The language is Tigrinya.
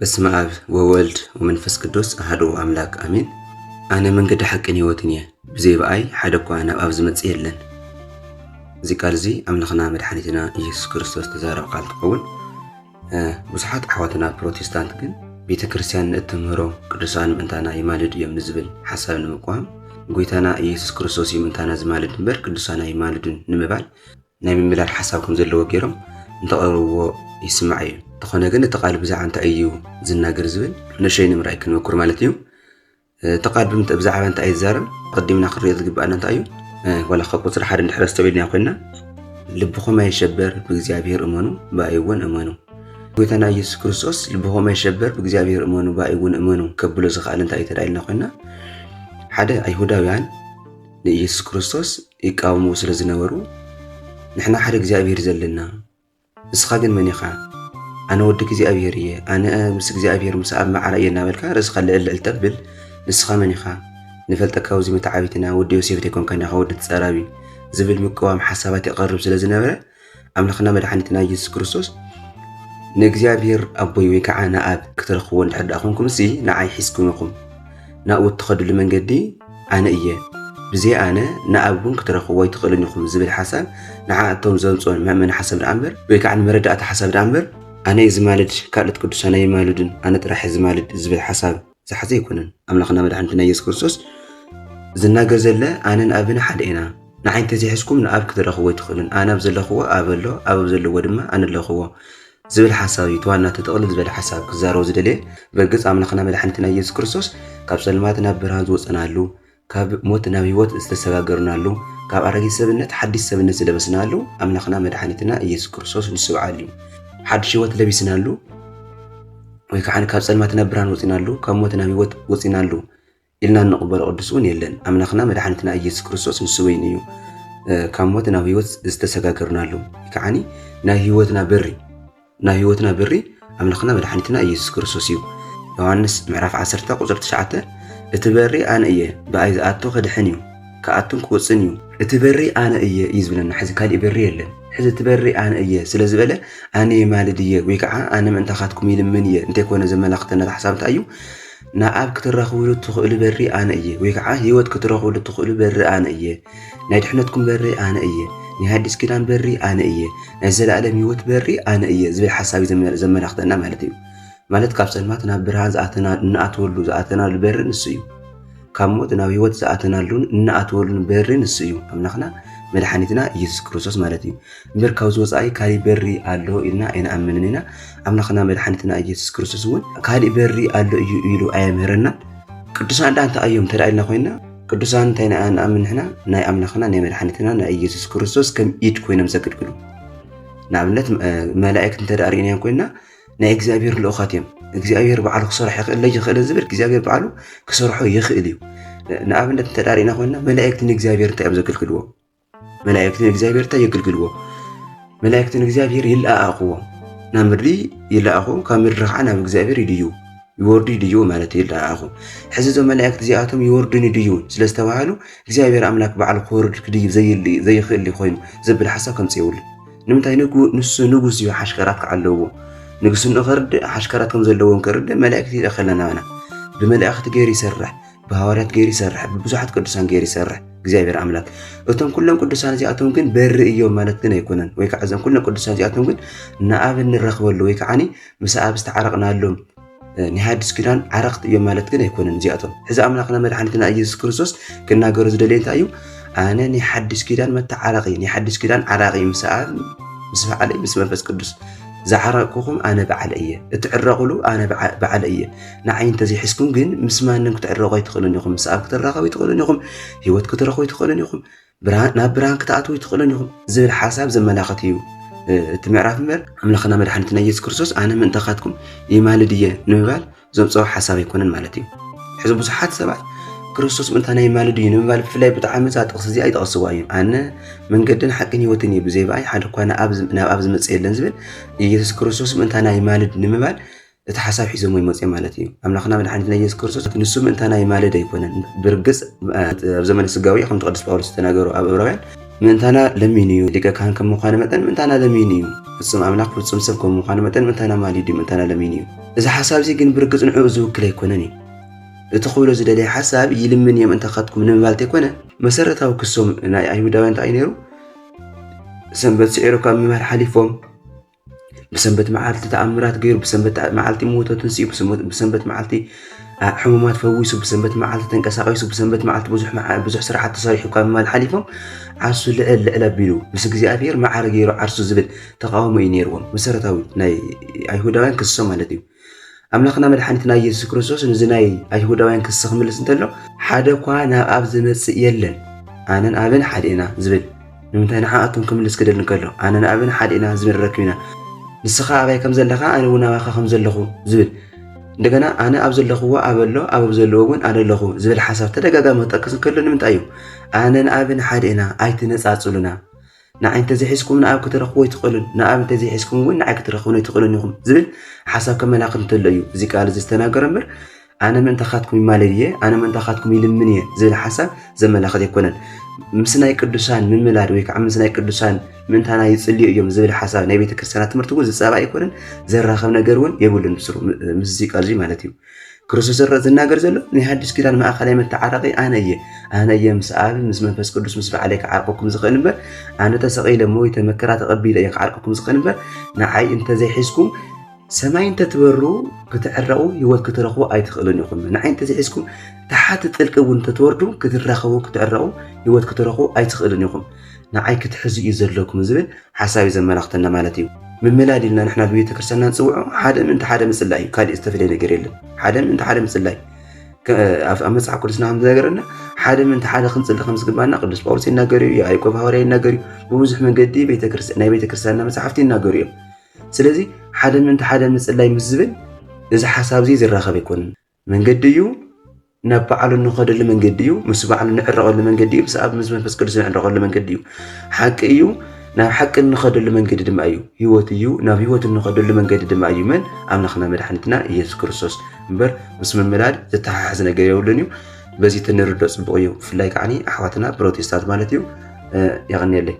በስመ ኣብ ወወልድ ወመንፈስ ቅዱስ ኣሐዱ ኣምላክ ኣሜን። ኣነ መንገዲ ሓቅን ህይወትን እየ፣ ብዘይ ብኣይ ሓደ እኳ ናብ ኣብ ዝመጽእ የለን። እዚ ቃል እዚ ኣምላኽና መድሓኒትና ኢየሱስ ክርስቶስ ተዛረበ ቃል እንትኸውን፣ እ፣ ብዙሓት ኣሕዋትና ፕሮቴስታንት ግን ቤተ ክርስቲያን ንእትምህሮ ቅዱሳን ምእንታና ይማልድ እዮም ንዝብል ሓሳብ ንምቋም፣ ጎይታና ኢየሱስ ክርስቶስ እዩ ምእንታና ዝማልድ እምበር ቅዱሳን ኣይማልዱን ንምባል ናይ ምምላድ ሓሳብ ከም ዘለዎ ገይሮም እንተቐርብዎ ይስማዕ እዩ። እንተኾነ ግን እቲ ቃል ብዛዕባ እንታይ እዩ ዝናገር ዝብል ንእሽተይ ንምርኣይ ክንመኩር ማለት እዩ። እቲ ቃል ብምንታይ፣ ብዛዕባ እንታይ እዩ ዝዛረብ? ኣቐዲምና ክንሪኦ ዝግብኣና እንታይ እዩ? እ፣ ዋላ ካብ ቁፅሪ ሓደ እንድሕር ኣስተውዒልና ኮይንና፣ "ልብኹም ኣይሸበር፣ ብእግዚኣብሔር እመኑ፣ ብኣይ እውን እመኑ።" ጎይታና ኢየሱስ ክርስቶስ፣ "ልብኹም ኣይሸበር፣ ብእግዚኣብሔር እመኑ፣ ብኣይ እውን እመኑ" ከብሎ ዝኸኣለ እንታይ እዩ ተዳኢልና ኮይንና፣ ሓደ ኣይሁዳውያን ንኢየሱስ ክርስቶስ ይቃወምዎ ስለ ዝነበሩ፣ "ንሕና ሓደ እግዚኣብሔር ዘለና፣ ንስኻ ግን መን ኢኻ? ኣነ ወዲ እግዚኣብሔር እየ፣ ኣነ ምስ እግዚኣብሔር ምስ ኣብ ማዕረ እየ" እናበልካ ርእስኻ ልዕል ልዕል ተብል፣ "ንስኻ መን ኢኻ? ንፈልጠካ ኣብዚ መተዓቢትና ወዲ ዮሴፍ ደይኮንካ ዲኻ ወዲ ተጻራቢ?" ዝብል ምቅዋም ሓሳባት የቐርብ ስለ ዝነበረ፣ ኣምላኽና መድሓኒትና ኢየሱስ ክርስቶስ፣ "ንእግዚኣብሔር ኣቦይ ወይ ከዓ ንኣብ ክትረኽብዎ እንድሕር ደኣ ኮንኩምሲ፣ ንዓይ ሒዝኩም ኢኹም። ናብኡ እትኸድሉ መንገዲ ኣነ እየ። ብዘይ ኣነ ንኣብ እውን ክትረኽብዎ ኣይትኽእሉን ኢኹም" ዝብል ሓሳብ ንዓኣቶም ዘምጽኦ መእመኒ ሓሳብ ደኣ እምበር፣ ወይ ከዓ ንመረዳእታ ሓሳብ ደኣ እምበር፣ "ኣነ እየ ዝማልድ፣ ካልኦት ቅዱሳን ኣይማልዱን፣ ኣነ ጥራሕ እየ ዝማልድ" ዝብል ሓሳብ ዝሓዘ ኣይኮነን። ኣምላኽና መድሓኒትና ኢየሱስ ክርስቶስ ዝናገር ዘለ፣ "ኣነን ኣብን ሓደ ኢና። ንዓይ እንተዘይሒዝኩም ንኣብ ክትረኽብዎ ኣይትኽእሉን። ኣነ ኣብ ዘለኽዎ ኣብ ኣሎ፣ ኣብ ኣብ ዘለዎ ድማ ኣነ ኣለኽዎ" ዝብል ሓሳብ እዩ። እቲ ዋና ተጠቕልል ዝበለ ሓሳብ ክዛረቦ ዝደለየ፣ ብርግጽ ኣምላኽና መድሓኒትና ኢየሱስ ክርስቶስ ካብ ጸልማት ናብ ብርሃን ዝወጸናሉ፣ ካብ ሞት ናብ ህይወት ዝተሰጋገርናሉ፣ ካብ ኣረጊት ሰብነት ሓዲስ ሰብነት ዝለበስናሉ ኣምላኽና መድሓኒትና ኢየሱስ ክርስቶስ ንሱ በዓል እዩ። ሓድሽ ህይወት ለቢስናሉ፣ ወይ ከዓ ካብ ጸልማት ናብ ብርሃን ወጺናሉ፣ ካብ ሞት ናብ ህይወት ወጺናሉ ኢልና እንቕበሎ ቅዱስ እውን የለን። ኣምላኽና መድሓኒትና ኢየሱስ ክርስቶስ ንሱ በይኑ እዩ፣ እ፣ ካብ ሞት ናብ ህይወት ዝተሰጋገርናሉ። ወይ ከዓኒ ናይ ህይወትና በሪ፣ ናይ ህይወትና በሪ ኣምላኽና መድሓኒትና ኢየሱስ ክርስቶስ እዩ። ዮሃንስ ምዕራፍ ዓሰርተ ቁጽሪ ትሽዓተ፣ "እቲ በሪ ኣነ እየ፣ ብኣይ ዝኣቱ ክድሕን እዩ፣ ክኣቱን ክወጽእን እዩ።" እቲ በሪ ኣነ እየ እዩ ዝብለና። ሕዚ ካሊእ በሪ የለን። ሕዚ እቲ በሪ ኣነ እየ ስለ ዝበለ፣ "ኣነ የማልድ እየ" ወይ ከዓ "ኣነ ምእንታኻትኩም ይልምን እየ" እንተይኮነ ዘመላኽተና፣ እቲ ሓሳብ እንታይ እዩ? "ንኣብ ክትራኽብሉ እትኽእሉ በሪ ኣነ እየ" ወይ ከዓ "ህይወት ክትረኽብሉ እትኽእሉ በሪ ኣነ እየ፣ ናይ ድሕነትኩም በሪ ኣነ እየ፣ ናይ ሓዲስ ኪዳን በሪ ኣነ እየ፣ ናይ ዘለኣለም ህይወት በሪ ኣነ እየ" ዝብል ሓሳብ እዩ ዘመ-፣ ዘመላኽተና ማለት እዩ። ማለት ካብ ጸልማት ናብ ብርሃን ዝኣተና-፣ እንኣትወሉ፣ ዝኣተናሉ በሪ ንሱ እዩ። ካብ ሞት ናብ ህይወት ዝኣተናሉን እንኣትወሉን በሪ ንሱ እዩ። ኣምላኽና መድሓኒትና ኢየሱስ ክርስቶስ ማለት እዩ። እምበር ካብዚ ወጻኢ ካሊእ በሪ ኣሎ ኢልና ኣይንኣምንን ኢና። ኣምላኽና መድሓኒትና ኢየሱስ ክርስቶስ እውን ካሊእ በሪ ኣሎ እዩ ኢሉ ኣየምህረናን። ቅዱሳን ደኣ እንታይ እዮም እንተ ደኣ ኢልና ኮይንና፣ ቅዱሳን እንታይ ኢና ንኣምን ንሕና? ናይ ኣምላኽና ናይ መድሓኒትና ናይ ኢየሱስ ክርስቶስ ከም ኢድ ኮይኖም ዘገልግሉ። ንኣብነት፣ እ፣ መላእክት እንተ ደኣ ርኢናዮም ኮይንና፣ ናይ እግዚኣብሔር ልኡኻት እዮም። እግዚኣብሔር ባዕሉ ክሰርሖ ይኽእል ለይኽእልን ዝብል እግዚኣብሔር ባዕሉ ክሰርሖ ይኽእል እዩ። ንኣብነት እንተ ደኣ ርኢና ኮይንና፣ መላእክቲ ንእግዚኣብሔር እንታይ እዮም ዘገልግልዎ? መላእክቲ ንእግዚኣብሔር እንታይ የገልግልዎ? መላእክቲ ንእግዚኣብሔር ይለኣኣኽዎ። ናብ ምድሪ ይለኣኹ፣ ካብ ምድሪ ኸዓ ናብ እግዚኣብሔር ይድዩ፣ ይወርዱ ይድዩ ማለት እዩ፣ ይለኣኣኹ። ሕዚ እዞም መላእክቲ እዚኣቶም ይወርዱን ይድዩን ስለ ዝተባህሉ፣ እግዚኣብሔር ኣምላክ ባዕሉ ክወርድ ክድይብ ዘይል-፣ ዘይኽእል ኮይኑ ዘብል ሓሳብ ከምጽእ የብሉን። ንምንታይ? ንጉ-፣ ንሱ ንጉስ እዩ፣ ሓሽከራት ከዓ ኣለዎ። ንግስንኡ ከርድእ፣ ሓሽከራት ከም ዘለዎም ከርድእ መላእክቲ ይልእኸልና ናባና። ብመላእክቲ ገይሩ ይሰርሕ፣ ብሃዋርያት ገይሩ ይሰርሕ፣ ብብዙሓት ቅዱሳን ገይሩ ይሰርሕ እግዚኣብሔር ኣምላክ። እቶም ኩሎም ቅዱሳን እዚኣቶም ግን በሪ እዮም ማለት ግን ኣይኮነን። ወይ ከዓ እዞም ኩሎም ቅዱሳን እዚኣቶም ግን ንኣብ እንረኽበሉ ወይ ከዓኒ ምስ ኣብ ዝተዓረቕናሎም፣ እ፣ ናይ ሓድሽ ኪዳን ዓረቕቲ እዮም ማለት ግን ኣይኮነን እዚኣቶም። ሕዚ ኣምላኽና መድሓኒትና ኢየሱስ ክርስቶስ ክናገሮ ዝደለየ እንታይ እዩ? ኣነ ናይ ሓድሽ ኪዳን መተዓረቒ፣ ናይ ሓድሽ ኪዳን ዓራቒ፣ ምስ ኣብ፣ ምስ በዓለይ፣ ምስ መንፈስ ቅዱስ ዝዓረቕኩኹም ኣነ በዓለ እየ። እትዕረቑሉ ኣነ በዓ-፣ በዓለ እየ። ንዓይ እንተዘይሒዝኩም ግን ምስ ማንም ክትዕረቑ ኣይትኽእሉን ኢኹም። ምስ ኣብ ክትራኸቡ ኣይትኽእሉን ኢኹም። ህይወት ክትረኽቡ ኣይትኽእሉን ኢኹም። ብርሃን፣ ናብ ብርሃን ክትኣትዉ ኣይትኽእሉን ኢኹም ዝብል ሓሳብ ዘመላኽት እዩ፣ እ፣ እቲ ምዕራፍ እምበር፣ ኣምላኽና መድሓኒትና ኢየሱስ ክርስቶስ ኣነ ምእንታኻትኩም ይማልድ እየ ንምባል ዘምፅኦ ሓሳብ ኣይኮነን ማለት እዩ። ሕዚ ብዙሓት ሰባት ክርስቶስ ምእንታና ይማልድ እዩ ንምባል ብፍላይ ብጣዕሚ እዛ ጥቕሲ እዚኣ ይጠቕስዋ እዮም። ኣነ መንገድን ሓቅን ህይወትን እየ፣ ብዘይ ብኣይ ሓደ እኳ ናብ ኣብ ዝ-፣ ናብ ኣብ ዝመጽእ የለን ዝብል ኢየሱስ ክርስቶስ ምእንታና ይማልድ ንምባል እቲ ሓሳብ ሒዞሞ ይመጽኡ ማለት እዩ። ኣምላኽና መድሓኒትና ኢየሱስ ክርስቶስ ንሱ ምእንታና ይማልድ ኣይኮነን። ብርግጽ፣ ኣብ ዘመነ ስጋዊ ከምቲ ቅዱስ ጳውሎስ ዝተናገሮ ኣብ ዕብራውያን፣ ምእንታና ለሚኑ እዩ። ሊቀ ካህን ከም ምዃኑ መጠን ምእንታና ለሚኑ እዩ። ፍጹም ኣምላኽ ፍጹም ሰብ ከም ምዃኑ መጠን ምእንታና ማሊዱ እዩ፣ ምእንታና ለሚኑ እዩ። እዚ ሓሳብ እዚ ግን ብርግጽ ንዕኡ ዝውክል ኣይኮነን እዩ። እቲ ክብሎ ዝደለየ ሓሳብ ይልምን እዮም እንተኻትኩም ንምባል ተይኮነ፣ መሰረታዊ ክሶም ናይ ኣይሁዳውያን እንታይ እዩ ነይሩ? ሰንበት ስዒሩ ካብ ምምሃር ሓሊፎም፣ ብሰንበት መዓልቲ ተኣምራት ገይሩ፣ ብሰንበት መዓልቲ ምውቶ ትንስኡ፣ ብሰንበት መዓልቲ ሕሙማት ፈዊሱ፣ ብሰንበት መዓልቲ ተንቀሳቒሱ፣ ብሰንበት መዓልቲ ብዙሕ ስራሓት ተሰሪሑ ካብ ምባል ሓሊፎም ዓርሱ ልዕል ልዕል ኣቢሉ ምስ እግዚኣብሔር ማዕረ ገይሩ ዓርሱ ዝብል ተቃውሞ እዩ ነይርዎም። መሰረታዊ ናይ ኣይሁዳውያን ክሶም ማለት እዩ። ኣምላኽና መድሓኒትና ኢየሱስ ክርስቶስ ነዚ ናይ ኣይሁዳውያን ክሲ ክምልስ እንተሎ ሓደ እኳ ናብ ኣብ ዝመጽእ የለን ኣነን ኣብን ሓደ ኢና ዝብል ንምንታይ ንዓኣቶም ክምልስ ክደሊ እንከሎ ኣነን ኣብን ሓደ ኢና ዝብል ረክብ ኢና። ንስኻ ኣባይ ከም ዘለኻ ኣነ እውን ኣባኻ ከም ዘለኹ ዝብል እንደገና ኣነ ኣብ ዘለኽዎ ኣብ ኣሎ ኣብ ኣብ ዘለዎ እውን ኣነ ኣለኹ ዝብል ሓሳብ ተደጋጋሚ ክጠቅስ እንከሎ ንምንታይ እዩ? ኣነን ኣብን ሓደ ኢና ኣይትነጻጽሉና። ንዓይ እንተዘይሒዝኩም ንኣብ ክትረኽቡ ኣይትኽእሉን፣ ንኣብ እንተዘይሒዝኩም እውን ንዓይ ክትረኽቡን ኣይትኽእሉን ኢኹም ዝብል ሓሳብ ከመላኽት እንተሎ እዩ እዚ ቃል እዚ ዝተናገረ እምበር ኣነ ምእንታኻትኩም ይማለድ እየ፣ ኣነ ምእንታኻትኩም ይልምን እየ ዝብል ሓሳብ ዘመላኽት ኣይኮነን። ምስ ናይ ቅዱሳን ምምላድ ወይ ከዓ ምስ ናይ ቅዱሳን ምእንታና ይጽልዩ እዮም ዝብል ሓሳብ ናይ ቤተ ክርስቲያና ትምህርቲ እውን ዝጻባእ ኣይኮነን፣ ዘራኸብ ነገር እውን የብሉን ብስሩ ምስዚ ቃል እዚ ማለት እዩ። ክርስቶስ ዝረ- ዝናገር ዘሎ ናይ ሓድሽ ኪዳን ማእኸላይ መተዓረቂ ኣነ እየ። ኣነ እየ ምስ ኣብ ምስ መንፈስ ቅዱስ ምስ ባዕለይ ክዓርቀኩም ዝኽእል እምበር ኣነ ተሰቒለ ሞይተ መከራ ተቐቢለ እየ ክዓርቀኩም ዝኽእል እምበር ንዓይ እንተዘይሒዝኩም ሰማይ እንተትበሩ ክትዕረቑ ህይወት ክትረኽቡ ኣይትኽእሉን ኢኹም። ንዓይ እንተዘይሒዝኩም ታሓቲ ጥልቂ እውን እንተትወርዱ ክትራኸቡ ክትዕረቑ ህይወት ክትረኽቡ ኣይትኽእሉን ኢኹም። ንዓይ ክትሕዙ እዩ ዘለኩም ዝብል ሓሳብ እዩ ዘመላኽተና ማለት እዩ። ምምላድ ኢልና ንሕና ብቤተ ክርስቲያንና ንፅውዖ ሓደ ምእንቲ ሓደ ምፅላይ እዩ። ካሊእ ዝተፈለየ ነገር የለን። ሓደ ምእንቲ ሓደ ምፅላይ ከ- ኣብ ኣብ መጽሓፍ ቅዱስና ከም ዝነገረና ሓደ ምእንቲ ሓደ ክንፅሊ ከም ዝግባና ቅዱስ ጳውሎስ ይናገር እዩ፣ ያዕቆብ ሃዋርያ ይናገር እዩ። ብብዙሕ መንገዲ ቤተክርስ- ናይ ቤተ ክርስቲያንና መጽሓፍቲ ይናገሩ እዮም። ስለዚ ሓደ ምእንቲ ሓደ ምፅላይ ምስ ዝብል እዚ ሓሳብ እዚ ዝራኸብ ኣይኮንን። መንገዲ እዩ ናብ ባዕሉ እንኸደሉ መንገዲ እዩ፣ ምስ ባዕሉ ንዕረቐሉ መንገዲ እዩ፣ ምስ ኣብ ምስ መንፈስ ቅዱስ ንዕረቐሉ መንገዲ እዩ። ሓቂ እዩ፣ ናብ ሓቂ እንኸደሉ መንገዲ ድማ እዩ። ህይወት እዩ፣ ናብ ህይወት እንኸደሉ መንገዲ ድማ እዩ። መን? ኣምላኽና መድሓኒትና ኢየሱስ ክርስቶስ እምበር ምስ ምምላድ ዝተሓሓዝ ነገር የብሉን እዩ። በዚ ተንርዶ ጽቡቕ እዩ። ብፍላይ ከዓኒ ኣሕዋትና ፕሮቴስታንት ማለት እዩ። የቐንየለይ።